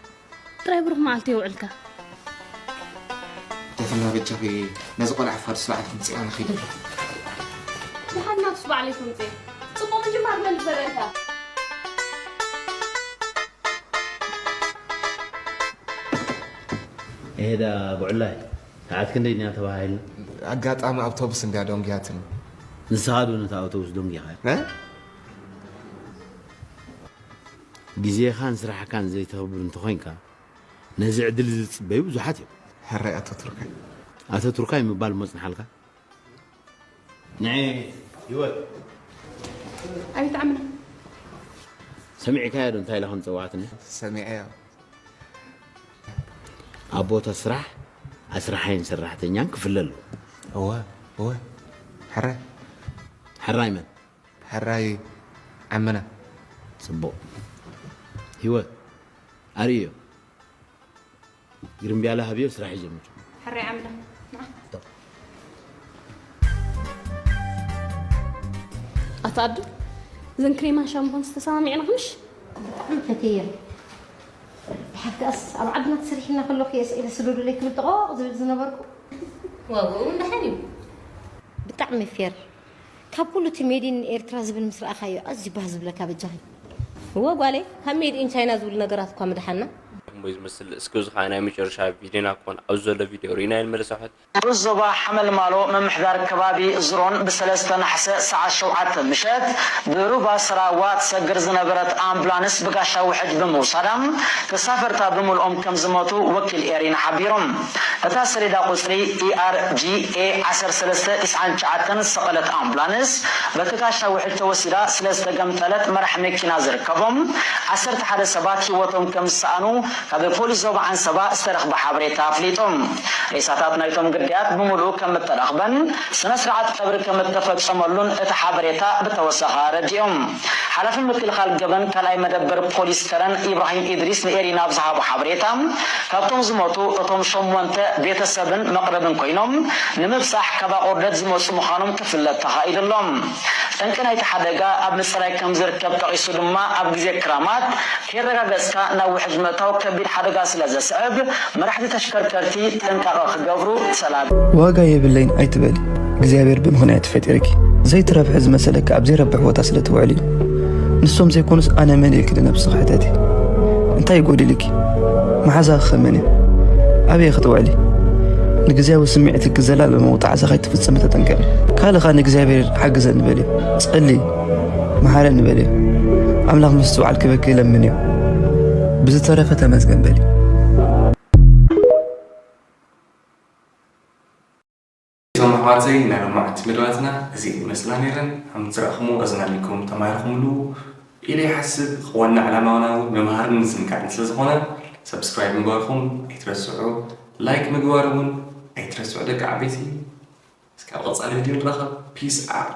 ጥራይ ብሩኽ መዓልቲ የውዕልካ። ተፍና በጃኺ ነዚ ቆልዓ ፋዱስ በዓል ትምፅኣ ንኺድ ኣለኹ። ንሓና ትስባዕ ለይትምፅእ። ፅቡቕ ምጅማር መን ዝበለካ? ኤዳ ጉዕላይ ሰዓት ክንደይ ድና ተባሂልና? ኣጋጣሚ ኣውቶቡስ እንድያ ደንጉያትኒ። ንስኻ ዶ ነታ ኣውቶቡስ ደንጉኻ? እ? ግዜኻን ስራሕካን ዘይተኽብር እንተኾይንካ ነዚ ዕድል ዝፅበዩ ብዙሓት እዮም። ሕራይ ኣቶ ቱርካይ። ኣቶ ቱርካይ ምባል እሞ ፅንሓልካ። ንዒ ህይወት ኣይትዓምና። ሰሚዕካዮ ዶ እንታይ ኢላ ከም ፀዋዕትኒ? ሰሚዐዮ። ኣብ ቦታ ስራሕ ኣስራሓይን ሰራሕተኛን ክፍለ ኣለዎ። እወ እወ። ሕራይ ሕራይ መን? ሕራይ ዓምና። ፅቡቕ። ህይወት ኣርእዮ። ግርምብያለ ሃብዮ ስራሕ ይጀምር። ሕራይ ዓምና። ኣታ ኣዱ እዘን ክሬማን ሻምፖን ዝተሰማሚዕና ምሽ? ብጣዕሚ ፈትየን። ብሓፍካስ ኣብ ዓድና ተሰሪሕና ከለኹ እየ ስኢለ ስደዱለይ ክብል ጥቖቕ ዝብል ዝነበርኩ። ዋግኡ እውን ደሓን እዩ። ብጣዕሚ ፌር። ካብ ኩሉ እቲ ሜድ ኢን ኤርትራ ዝብል ምስ ረኣኻዮ ኣዝዩ ባህ ዝብለካ በጃኺ። እወ ጓለይ፣ ካብ ሜድ ኢን ቻይና ዝብሉ ነገራት እኳ ምድሓና። እሞ ዝመስል እስኪ እዚ ከዓ ናይ መጨረሻ ቪድዮና ክኾን ኣብዚ ዘሎ ቪድዮ ርኢና ይንመለስ ኣሕዋት። ርኡስ ዞባ ሓመልማሎ ምምሕዳር ከባቢ ዝሮን ብሰለስተ ነሓሰ ሰዓት ሸውዓተ ምሸት ብሩባ ሰራዋ ትሰግር ዝነበረት ኣምቡላንስ ብጋሻ ውሕጅ ብምውሳዳ ተሳፈርታ ብምልኦም ከም ዝሞቱ ወኪል ኤሪና ሓቢሩ። እታ ሰሌዳ ቁፅሪ ኢኣርጂኤ ዓሰርተ ሰለስተ ትስዓን ትሽዓተን ዝሰቐለት ኣምቡላንስ በቲ ጋሻ ውሕጅ ተወሲዳ ስለ ዝተገምጠለት መራሕ መኪና ዝርከቦም ዓሰርተ ሓደ ሰባት ህይወቶም ከም ዝሰኣኑ ካብ ፖሊስ ዞባ ዓንሰባ ዝተረኽበ ሓበሬታ ኣፍሊጡ። ሬሳታት ናይቶም ግዳያት ብምሉኡ ከም እተረኽበን ስነ ስርዓት ቀብሪ ከም እተፈጸመሉን እቲ ሓበሬታ ብተወሳኺ ኣረዲኡ። ሓላፊ ምክልኻል ገበን ካልኣይ መደበር ፖሊስ ከረን ኢብራሂም ኢድሪስ ንኤሪና ኣብ ዝሃቦ ሓበሬታ፣ ካብቶም ዝሞቱ እቶም ሸሞንተ ቤተሰብን መቕረብን ኮይኖም ንምብጻሕ ካብ ኣቑርደት ዝመጹ ምዃኖም ክፍለጥ ተኻኢሉ ኣሎ። ጠንቂ ናይቲ ሓደጋ ኣብ ምጽራይ ከም ዝርከብ ጠቒሱ ድማ ኣብ ግዜ ክራማት ከየረጋገጽካ ናብ ውሕጅ ምእታው ከቢድ ሓደጋ ስለ ዘስዕብ መራሕቲ ተሽከርከርቲ ጥንቃቐ ክገብሩ ተላቢ። ዋጋ የብለይን ኣይትበሊ እግዚኣብሔር ብምኽንያት ፈጢርኪ ዘይትረብሒ ዝመሰለኪ ኣብ ዘይረብሕ ቦታ ስለ ትውዕሊ እዩ ንሶም ዘይኮኑስ ኣነ መን ኢልኪ ንነብስኺ ሕተቲ እንታይ ይጎዲልኪ መሓዛኺ ከመን እዩ ኣበይ ክትውዕሊ ንግዝያዊ ስምዒትኪ ዘላለማዊ ጣዕሳ ከይትፍፅሚ ተጠንቀቂ ካልእ ኸኣ ንእግዚኣብሔር ሓግዘኒ በልዮ ጸሊ መሓረኒ በልዮ ኣምላኽ ምስትውዓል ክበኪ ለምንዮ ብዝተረፈ ተመስገን በሊ። እቶም ኣሕዋተይ ናይ ሎማዓንቲ መደባትና እዚ ይመስላ ነይረን ከም ዝረእኹምዎ ኣዝናኒኩም ተማሂርኹምሉ ኢለ ይሓስብ ዋና ዕላማና እውን መምሃርን ምዝንጋዕን ስለዝኾነ subscribe ምግባርኩም ኣይትረስዑ like ምግባር እውን ኣይትረስዑ ደቂ ዓበይቲ እስካብ ቀፃሊ ቪድዮ ንራኸብ peace out